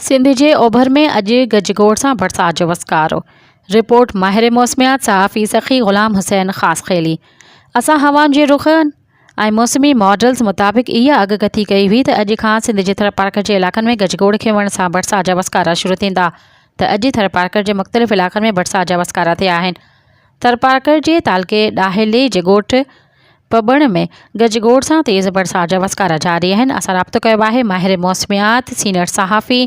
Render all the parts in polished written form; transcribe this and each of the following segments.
سنڌ جي اوڀر ۾ اڄ گجگوڙ سان برسات جو وسڪارو، رپورٽ ماهر موسميات صحافي سخي غلام حسين خاصخيلي اسان هوائن جي رخ ۽ موسمي ماڊلز مطابق اها اڳڪٿي ڪئي هئي ته اڄ کان سنڌ جي ٿرپارڪر جي علائقن ۾ گجگوڙ کي وڻ سان برسات جا وسڪارا شروع ٿيندا ته اڄ ٿرپارڪر جي مختلف علائقن ۾ برسات جا وسڪارا ٿيا آهن ٿرپارڪر جي تعلقي ڏاهلي جي ڳوٺ پٻڻ ۾ گجگوڙ سان تيز برسات جا وسڪارا جاري آهن اسان رابطو ڪيو آهي ماهر موسميات سينئر صحافي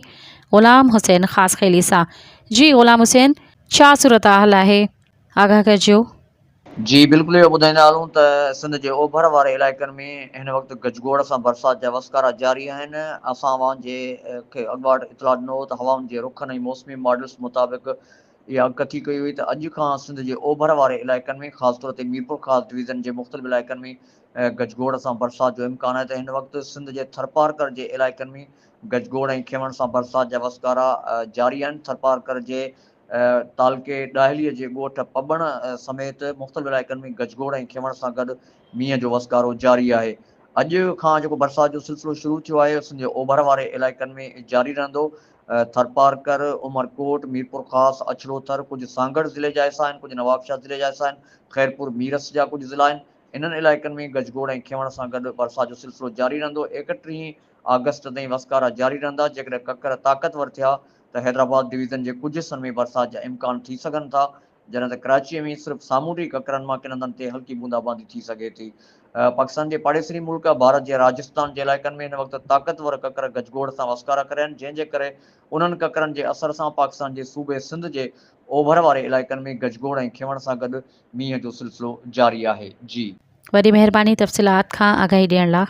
غلام حسين خاصخيلي سان جي غلام حسين ڇا صورتحال آهي آگاهه ڪجو. جي بلڪل اهو ٻڌائيندا هلون ته سنڌ جي اوڀر واري علائقن ۾ هن وقت گجگوڙ سان برسات جا وسڪارا جاري آهن اسان اوهان جي کي اڳواٽ اطلاع ڏنو هو ته هوائن جي رخن ۽ موسمي ماڊلز مطابق اها اڳڪٿي ڪئي وئي ته اڄ کان سنڌ جي اوڀر واري علائقن ۾ خاص طور تي ميرپورخاص ڊويزن جي مختلف علائقن ۾ گجگوڙ سان برسات جو امڪان آهي ته هن وقت سنڌ جي ٿرپارڪر جي علائقن ۾ گجگوڙ ۽ کيوڻ سان برسات جا وسڪارا جاري آهن ٿرپارڪر جي تعلقي ڏاهلي جي ڳوٺ پٻڻ سميت مختلف علائقن ۾ گجگوڙ ۽ کيوڻ سان گڏ مينهن جو وسڪارو جاري آهي اڄ کان جيڪو برسات جو سلسلو شروع ٿيو آهي سنڌ جي اوڀر واري علائقن ۾ جاري رهندو ٿرپارڪر، عمرڪوٽ، ميرپورخاص، اڇڙو ٿر، ڪجهه سانگهڙ ضلعي جا حصا آهن، ڪجهه نوابشاهه ضلعي جا حصا آهن، خيرپور ميرس جا ڪجهه ضلعا آهن، انهن علائقن ۾ گجگوڙ ۽ کيوڻ سان گڏ برسات جو سلسلو جاري رهندو، ايڪٽيهين آگسٽ تائين وسڪارا جاري رهندا، جيڪڏهن ڪڪر طاقتور ٿيا ته حيدرآباد ڊويزن جي ڪجهه حصن ۾ برسات جا امڪان ٿي سگهن ٿا، جڏهن ته ڪراچيء ۾ صرف سامونڊي ڪڪرن مان ڪن هنڌن تي هلڪي بوندا باندي ٿي سگهي ٿي. پاڪستان جي پاڙيسري ملڪ ڀارت جي راجستان جي علائقن ۾ هن وقت طاقتور ڪڪر گجگوڙ سان وسڪارا ڪري آهن جنهن جي ڪري انهن ڪڪرن جي اثر سان پاڪستان جي صوبي سنڌ جي اوڀر واري علائقن ۾ گجگوڙ ۽ کيوڻ سان گڏ مينهن جو سلسلو جاري آهي. جي. وڏي مهرباني تفصيلات کان آگاهي ڏيڻ لا.